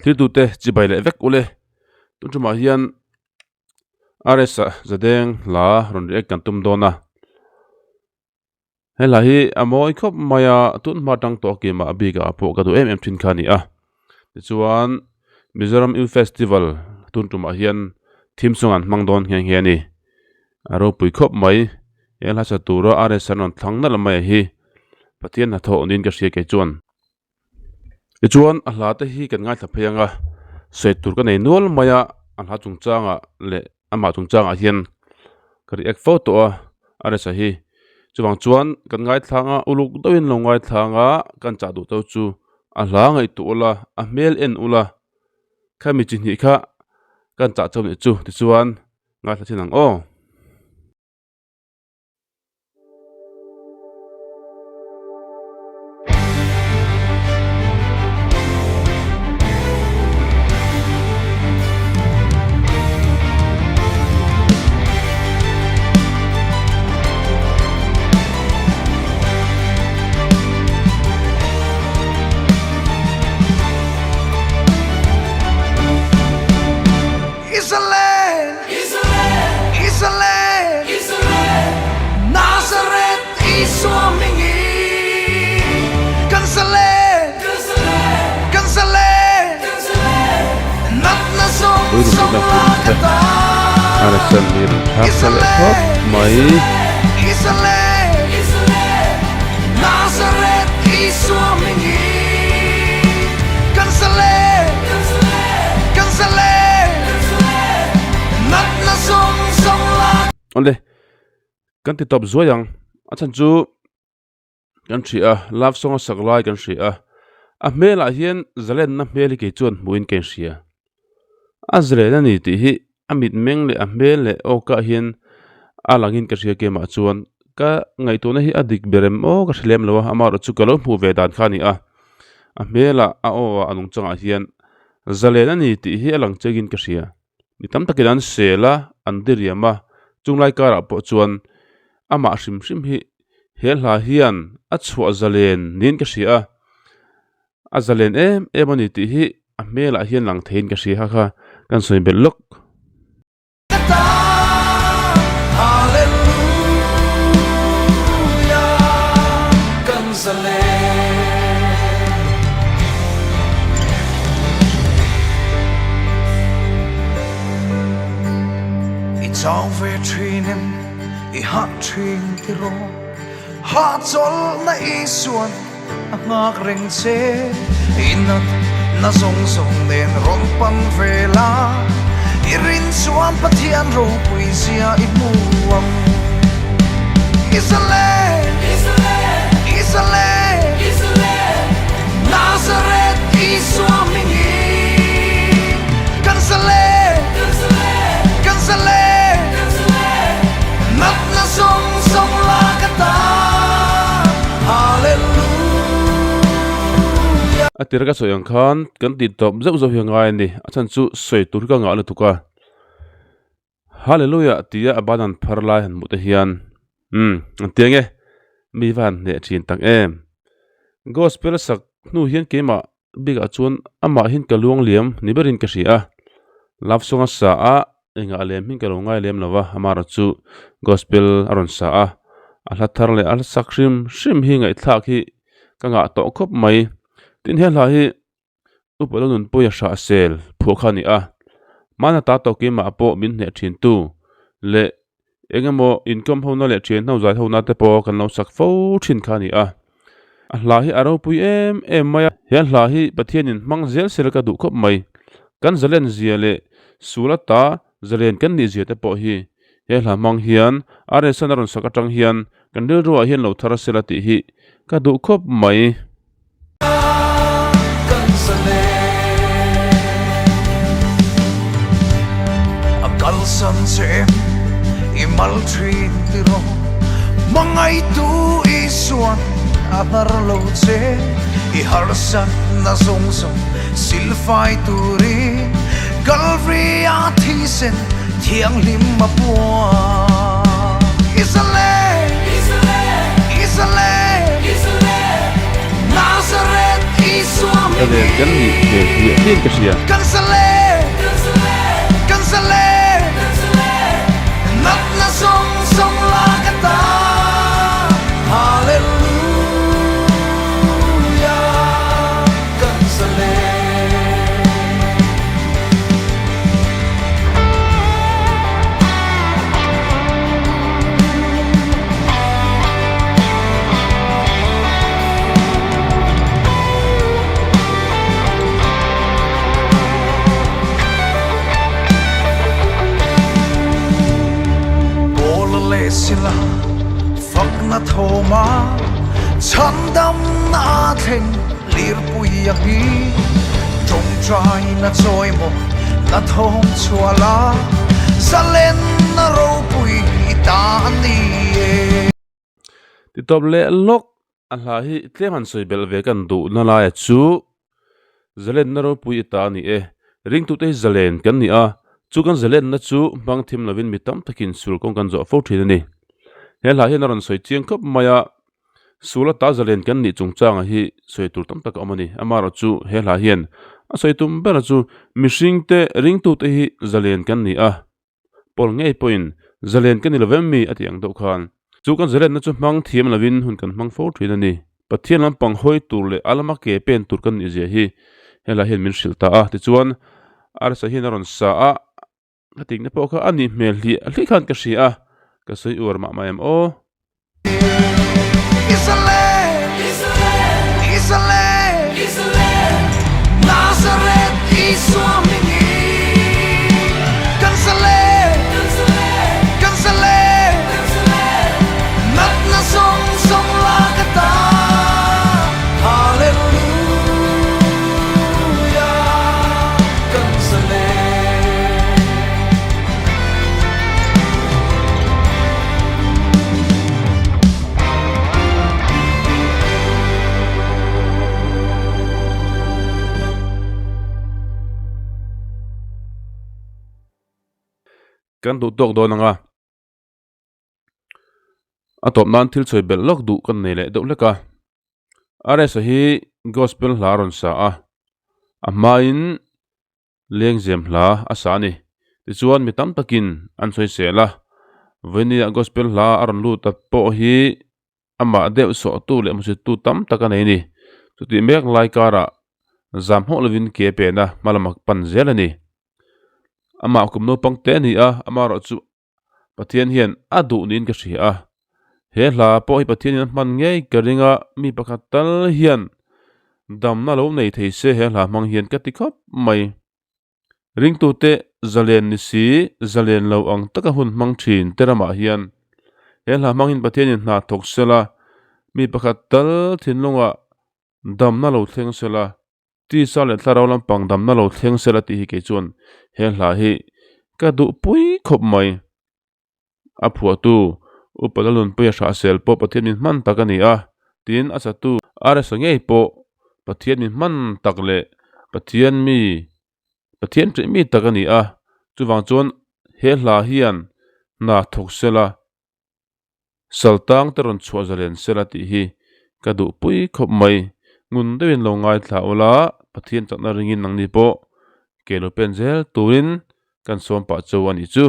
Thiltute chibai leh vek ule. Tun tumah hian RS ah Zadeng hla rawn react kan tum dawn a. He hla hi a mawi khawp mai a, tun hma tang tawh keimah bikah pawh ka duh em em thin kha a ni a. Tichuan Mizoram Youth Festival tun tumah hian thim sawng an hmang dawn nghe nghe a ni. A ropui khawp mai, he hla sa tura RS an rawn thlang nalh mai a hi Pathian hnathawh niin ka hria kei chuan. Tichuan a hla te hi kan ngaithla phei ang a, sawi tur ka nei nual mai a, a hla chungchangah leh amah chungchangah hian ka react fo tawh a, a resa hi. Chuvang chuan kan ngaithla ang a, uluk deuhin lo ngaithla ang a, kan chah duh tawh chu a hla ngaihtuah ula, a hmel en ula, khami chi hnih kha kan chah chauh nih chu tichuan ngaithla thin ang aw. Awle kan ti tawp zuai ang a chhan chu kan hria a love song a sak lai kan hria a a hmelah hian zalenna hmel hi kei chuan hmuhin ka inhria a zalen a ni tih hi a mitmeng leh a hmel leh awkah hian a langin ka hria keimah chuan ka ngaihtuahna hi a dik ber em aw ka hre lem lo a amaherawhchu chu ka lo hmuh ve dan kha a ni a a hmelah a aw ah a nungchangah hian zalen a ni tih hi a lang chiangin ka hria. Mi tam takin an sel a, an diriam a, chunglai karah pawh chuan amah hrim hrim hi he hla hian a chhuah zalen niin ka hria a, a zalen em em a ni tih hi a hmelah hian lang theiin ka hria kha kha kan sawi belh lawk. I chang ve thin em i hah thin tiraw Hahchawlhna Isuan a nghak reng che I nat na zawng zawng nen rawn pan ve la I rin chuan Pathian ropui zia i hmu ang Israel Israel Nazareth Isua hmingin Kan zalen Kan zalen Natna zawng zawng lak ata Hallelujah. A tir ka sawi ang khan kan tih tawp zeuh zeuh hi a ngai a ni. A chhan chu sawi tur hi ka ngah lutuk a. Hallelujah tia a ban an phar lai han hmuh te hian umm an ti ang e mi va han hneh thin tak em. Gospel sak hnu hian keimah bikah chuan amah hian ka luang liam ni berin ka hria a, love song a sa a engah lem hin ka lo ngai lem lo va amaherawh chu gospel a rawn sa a, a hla thar leh a hla sak hrim hrim hi ngaihthlak hi ka ngah tawh khawp mai. Tin he hla hi Upa lo nunpui a hrah sel phuah kha a ni a, hmana ta tawh keimah pawh min hneh thin tu leh eng emaw inkawm hona leh thian ho zai hona te pawh kan lo sak fo thin kha a ni a. A hla hi a ropui em em mai a, he hla hi Pathianin hmang zel sel ka duh khawp mai. Kan zalen zia leh sul ata zalen kan nih zia te pawh hi he hla hmang hian RSN a rawn sak atang hian kan rilruah hian lo thar sela tih hi ka duh khawp mai. A kalsan che em i mal thin tiraw Hmangaihtu Isuan a hnar lo che I harsat na zawng zawng silfai turin Kalvari a thisen thianghlim a puang Israel Israel Nazareth Isua Ka len kan nih hmel hliah hliahin ka hria. Kan sale, kan sale, natna zawng zawng la ka ta, Hallelujah, kan sale. Paula leh Sila fakna thawma chhandamna a thleng lirpui a hi tawngtaina chawimaw na thawm chhuah la zalenna ropui i ta a ni e. Titawp leh lawk a hla hi tlem han sawi belh ve kan duh na laia chu zalenna ropui i ta a ni e. Ringtute hi zalen kan ni a, chu kan zalenna chu hmang thim lovin mi tam takin sul kawng kan zawh fo thin a ni. He hla hian a rawn sawi chiang khawp mai a, sul ata zalen kan nih chungchanga hi sawi tur tam tak a awm a ni. Amaherawhchu he hla hian a sawi tum ber chu mihringte ringtute hi zalen kan ni a. Paul ngei pawhin zalen ka ni lo vem mi a tih ang deuh khan chu kan zalenna chu hmang thiam lovin hun kan hmang fo thin a ni. Pathian lampang hawi tur leh a lama ke pen tur kan nih zia hi helai hian min hrilh ta a. Tichuan Arsa hian a rawn sa a, ka tihna pawh kha a nih hmel hliah hliah khan ka hria a, ka sawi uar mah mah em aw. Kan duh tawk dawn ang a, a tawp nan thil sawi belh lawk duh kan nei leh deuh hlek a. Aresa hi gospel hla a rawn sa a, a hmain Lengzem hla a sa a ni. Tichuan mi tam takin an sawi sel a, Vawinia Gospel hla a rawn lut a pawh hi amah deuh sawhtu leh hmuhsittu tam tak a nei a ni. Chutih mek lai karah zam hauh lovin ke pena hma lama pan zel a ni. Amah kum naupang te a ni a, amaherawhchu Pathian hian a duh niin ka hria a. He hla pawh hi Pathianin a hman ngei ka ring a, mi pakhat tal hian damna lo nei thei se he hla hmang hian ka ti khawp mai. Ringtute zalen ni si, zalen lo ang taka hun hmang thin te ramah hian he hla hmang hian Pathianin hna thawk sela, mi pakhat tal thinlungah damna lo thleng sela, Tisa leh thlarau lampang damna lo thleng sela tih hi kei chuan he hla hi ka duh pui khawp mai. A phuahtu Upa Lalnunpuia Hrahsel pawh Pathian min hman tak a ni a, tin a satu RSa ngei pawh Pathian min hman tak leh Pathian mi Pathian ṭih mi tak a ni a, chuvang chuan he hla hian hna thawk sela Saltang te rawn chhuah zalen sela tih hi ka duh pui khawp mai. Ngun deuhin lo ngaithla ula, Pathian chakna ringin nangni pawh ke lo pen zel turin kan sawm pah cho a nih chu.